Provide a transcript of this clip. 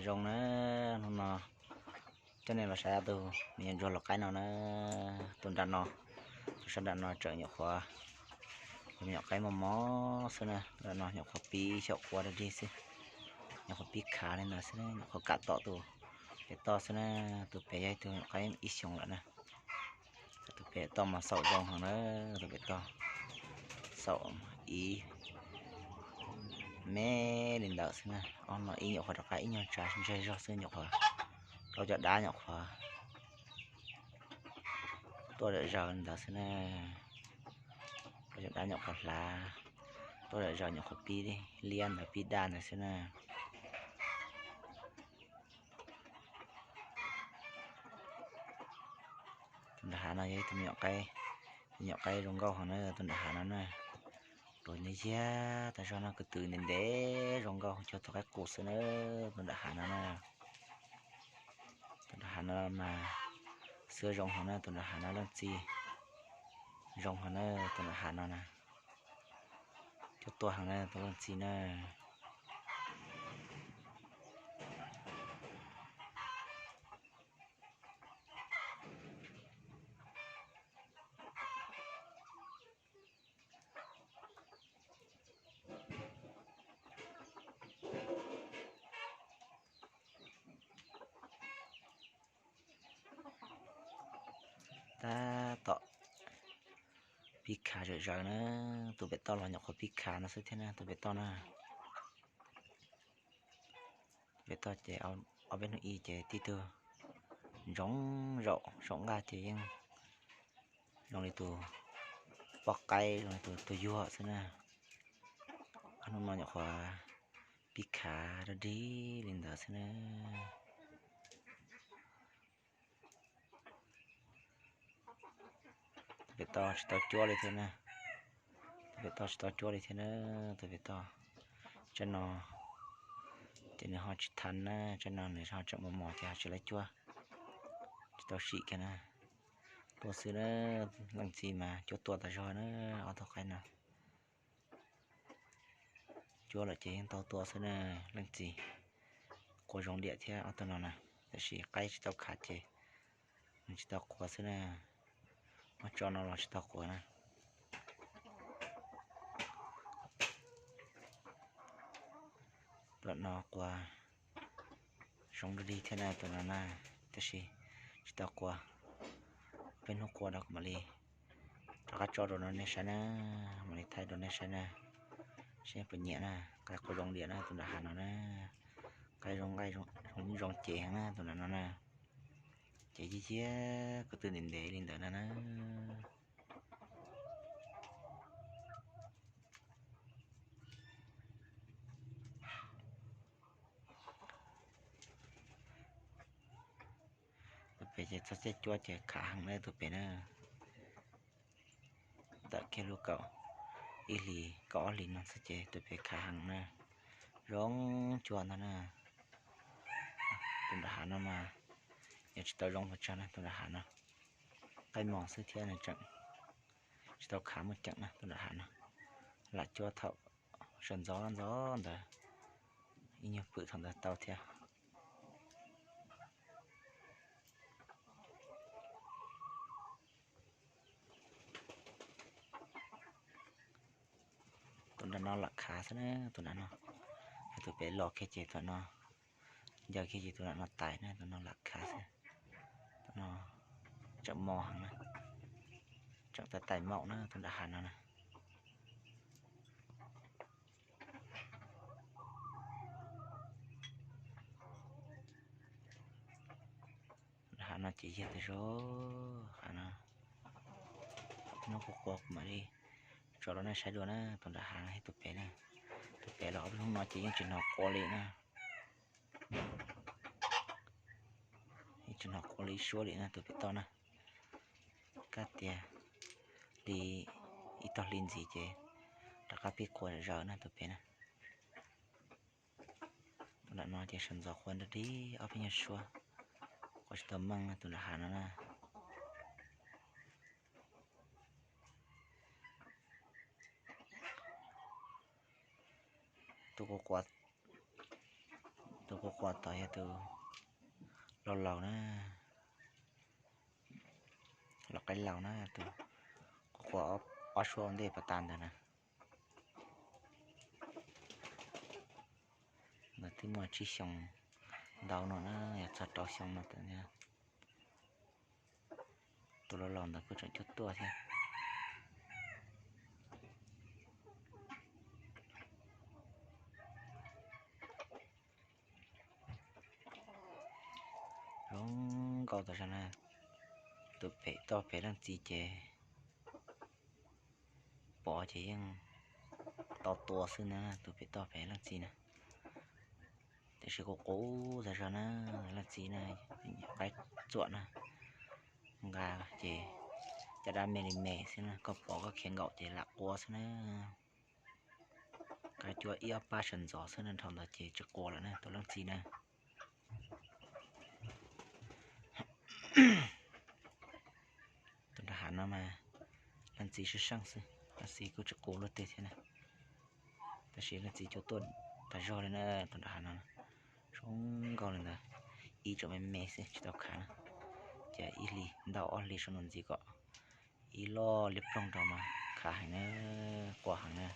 Zoo na, hnub no coj nej los saib tus me nyuam ntsuag los qaib no na, tus nram no, tus sab nram no tseem nyuam qhuav, me nyuam qaib mos mos xwb na, tus nram no nyuam qhuav pib xyaum qua dog dig xwb, nyuam qhuav pib khav li ntawd xwb na, nyuam qhuav kam tom tus pem toj xwb na, tus pem yog ib tug nyuam qaib ib xyoos lawm na. Tus pem toj mas xaum zoo heev na, tus pem toj xaum ib me li ntawd xwb na, ob no ib nyuam qhuav rov qab ib nyuag tsav ntseg zog xwb, nyuam qhuav rau cov dab nyuam qhuav tuaj zom zaws li ntawd xwb na, rau cov dab nyuam qhuav hlav, tuaj zom zaws nyuam qhuav pib liab ntawd pib daj ntawd xwb na. Tus nram hav no yog ib tug me nyuam qaib, me nyuam qaib zoo nkauj heev na, tus nram hav no na. Luag nyob yag tas zog no, ko tw ntev ntev zoo nkauj cuag tus qaib qus xwb na, tus nram hav no na. Tus nram hav no mas xwb zoo heev na, tus nram hav no leej txiv zoo heev na, tus nram hav no na. Cuag tuaj heev na tus leej txiv na. Tab tom pib khav zom zaws na, tus pem toj los nyuam qhuav pib khav no xwb thiab na, tus pem toj na. Pem toj ces ob peb hnub ib ces tib tug ntsoov zaum saum nqaj ces yeej zoo li tus poj qaib, zoo li tus tuag yuag xwb na. Ob hnub no nyuam qhuav pib khav dog dig li ntawd xwb na. Tus pem toj tsis tau cuab li thiab na. Tus pem toj tsis tau cuab li thiab na, tus pem toj. Tsam no ces nws ho tsis thab na, tsam no nws ho tseem mos mos ces ho tsis lawv cuab, tsis tau sim kiag na. Tuaj xwb na, leej txiv mas cuab tua tas zog na, ob tug qaib no. Cuab lawm ces yeej tau tua xwb na, leej txiv. Qua zoo diam thiab ob tug no na, tab sis qaib tsis tau khav ces nws tsis tau qua xwb na. Muab tso no los tsis tau qua na. Tus no qua zoo dog dig thiab na tus no na, tab sis tsis tau qua. Peb hnub qua no kuv mam li rov qab tso rau nej saib na, mam li thaij rau nej saib na, seb puas nyiam na. Qaib qua zoo diam na tus nram hav no na, qaib zoo, zoo cev heev na tus nram no na, cev ciaj ciaj ko tw ntev ntev li ntawd no na. Tus pem ces txog caij cuab ces khav heev na tus pem na. Tawm kiag lub kaum ib hlis kaum ob hlis no xwb ces tus pem khav heev na, zoo cuag ntag na. Tus nram hav no mas yog tsis tau zoo pes tsawg na, tus nram hav no qaib mos xwb thiab na, tseem tsis tau khav muaj ceem na tus nram hav no. Lam cuab thaum sawv ntxov ntxov ntawd, ib nyuag pwm thaum ntawd tau thiab. Tus nram no lam khav xwb na, tus nram no, tus pem los kiag ces tus no ncaws kiag ces tus nram no tais na, tus no lam khav xwb. Tus no tseem mos heev na, tseem tais tais maum na tus nram hav no na. Nram hav no ces yog tas zog, hav no hnub kuv qua kuv mam li tso rau nej saib dua na, tus nram hav no thiab tus pem na. Tus pem los ob peb hnub no ces yeej tsis hnov qua li na. Yeej tsis hnov qua li ib suab li na tus pem toj na. Kab tias li ib tog hli ntxiv ces rov qab pib qua zom zaws na tus pem na. Tus nram no ces sawv ntxov qua dog dig ob peb nyuag suab, qua tsis tau meej na tus nram hav no na. Tus kuv qua Tus quas quas tod yog tus laus laus na, laus qaib laus na, tus quas quas ob suab ua ntej pas tas ntawd na. Ntawd twb muaj tsib xyoos ntau no na, yog txog rau xyoo no. Tus laus laus ntawd kuj tseem cuaj tuaj thiab. Zoo nkauj tas zog na. Tus pem toj pem leej txiv ces pom ces yeej tau tua xwb na, tus pem toj pem leej txiv na. Tiam sis qus qus tas zog na, leej txiv na, qaib txuam na, nqa ces caj dab me li me xwb na, koj pom koj khiav nkaum ces lam qua xwb na. Qaib cuab ib ob pab sawv ntxov xwb na, dhau ntawd ces tsis qua lawm na, tus leej txiv na. Tus nram hav no mas leej txiv sib seej xwb, leej txiv kuj tsis qua luaj twg thiab na. Tab sis leej txiv cua tuaj tas zog li na, tus nram hav no zoo nkauj li ntawd, ib tsoom me me xwb tsis tau khav na. Ces ib hlis ntau ob hlis sawv ntxov ntxiv kom ib loj liab ploog rau mas khav heev na, qua heev na.